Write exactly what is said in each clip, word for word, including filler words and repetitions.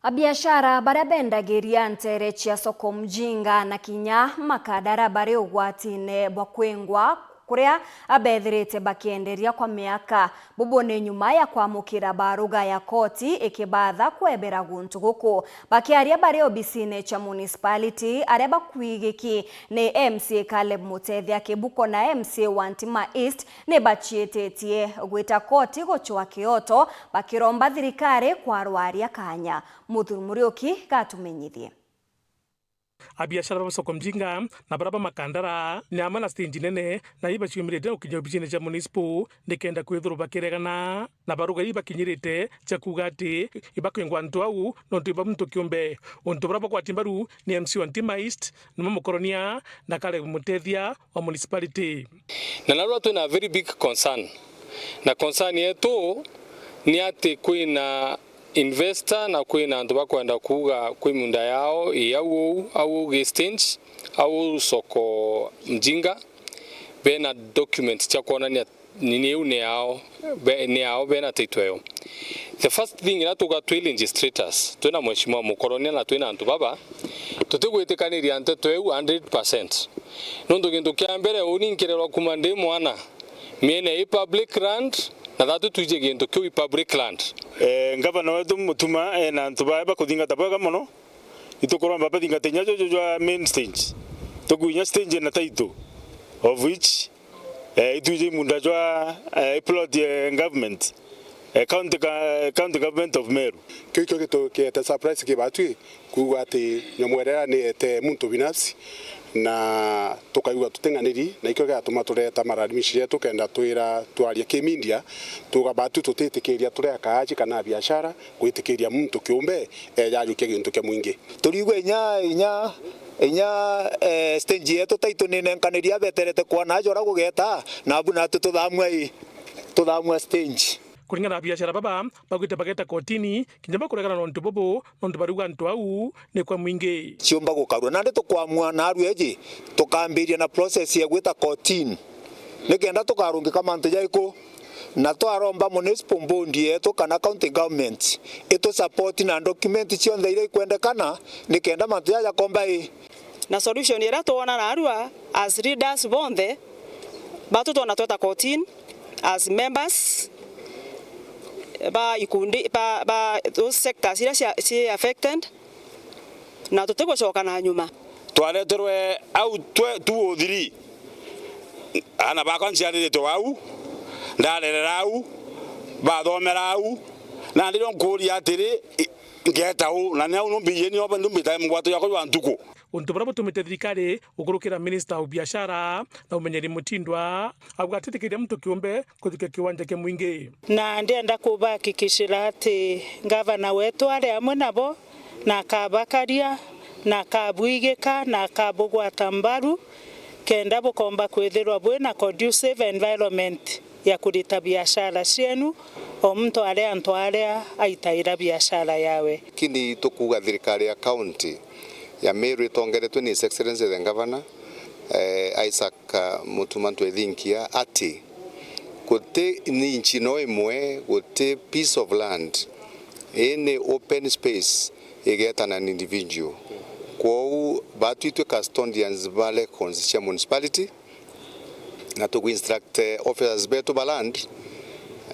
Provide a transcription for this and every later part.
Abiashara baria bendagiria nteere cia soko mjinga na kinya makandara bari ugwatine bwa kwingwa kuria abethirite bakienderia kwa miaka. Bubu ni nyuma ya kwamukira baruga ya koti ikibatha kwebera guntu guku. Bakiaria bari obisine cia municipality, aria bakwigiki ni M C A Caleb Mutethia Kibuko na M C A wa Ntima East, ni baciititie gwita koti gucwa kioto, bakiromba thirikari kwarwaria kanya. Muthuri Muriuki gatumenyithie. Abiashara ba soko mjinga na baria ba makandara ni amwe na stage nene na ibaciumirite gukinya obisine cia municipal nikenda kwithirwa bakiregana na baruga ibakinyirite cia kuuga ati ibakwingwa antu au nontu iba muntu kiumbe. Untu buria bugwati mbaru ni M C A wa Ntima East, nimo Mukoronia na Caleb Mutethia wa municipality. Na narua twina very big concern. Na concern yetu ni ati kwina investor na kwina antu bakwenda kuuga kwi miunda yao i au uu, au uu gi stage, au uu soko mjinga, bena documents cia kwonania nini iu ni yao, be-, ni yao, bena title iyo. The first thing, iria tuga twi legislators, twina Mheshimiwa Mukoronia na twina antu baba, tutigwitikaniria nteto iu hundred percent. Nontu gintu kia mbere, uni nkirerwa kuma ndi mwana, miene i public land, na thatu twiji gintu kiu i public land. Eh, ngavana wetu Mutuma ena antu bae bakuthingata bwega mono. Itukuromba bathingate inya juju jwa main stage. Tukwinya stage na title, of which, eh, itwiji munda jwa, eh, plot, eh, government, eh, county ga-, county government of Meru. Kiu ikio gitukiete surprise ki batwi. Kuugwa ati nyomwerera ni ete muntu binafsi, na tukaigua tuting'aniri, na ikio giatuma tureta malalamishi jetu kenda twira twaria ki media, tuuga batu tutitikiria turi akaaji kana biashara gwitikiria muntu kiumbe eja ajukia gintu kia mwingi. Turiigua inya, inya, inya, eh, stage yetu taitu ni nenkaniria beterete kwana aja uria gugeta, nabu natu tuthamua i, tuthamua stage. Kuringana na biashara baba, bagwite bageta kotini, kinya bakuregana na untu bubu, nontu bariuga antu au ni kwa mwingi. Ciumba gukarua. Nandi tukwamua narua iji, tukambiria na process ya gwita kotini, nikenda tukarungika mantu jaiku, na twaromba municipal board yetu kana county government itu support na document cionthe iria ikwendekana, nikenda mantu jaja komba i. Na solution iria twona narua as leaders bonthe, batu twona tweta kotini, as members ba ikundi, ba, ba those sectors iria cia, ci affected, na tutigucoka na nyuma. Twareterwe au twe two oh three. Aana bakwa nciariritwe au, ndarerera au, bathomera au, na ndirio nkuria atiri, i-, ngeeta u, na ni au numbiyie nio ndumbitae mugwato yakwa jwa ntuku. Untu buria butumite thirikari gukurukira minista wa biashara na umenyeri Mutindwa auga atitikiria muntu kiumbe kujukia kiwanja kia mwingi. Na ndienda kubahakikishira ati ngavana wetu ari amwe nabo, na akabakaria, na akabwigika, na akabugwata mbaru, kenda bukomba kwithirwa bwina conducive environment ya kurita biashara cienu, o muntu ari antu aria aitaira biashara yawe. Lakini tukuuga thirikari ya county ya Meru itongeretwe ni His Excellency the Governor, eh, Isaac, ah, Mutuma Ntwethinkia ati guti inch no imwe, guti piece of land, ii ni open space igeeta na an individual. Kwou batwitwe custodians ba records cia municipality, na tugu instruct, eh, officers betu ba land,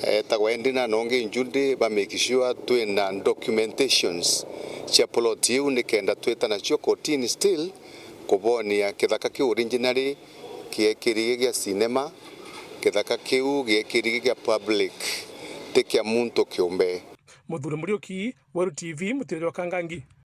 eh, etagwa Edina na ungi Judy, ba make sure twina documentations cia plot iu nikenda twita nacio kotini still kubonia kithaka kiu originally giekiri gi gia cinema, kithaka kiu giekiri gi gia public, ti kia muntu kiumbe. Muthuri Muriuki, Weru T V, Mutiri jwa Kangangi.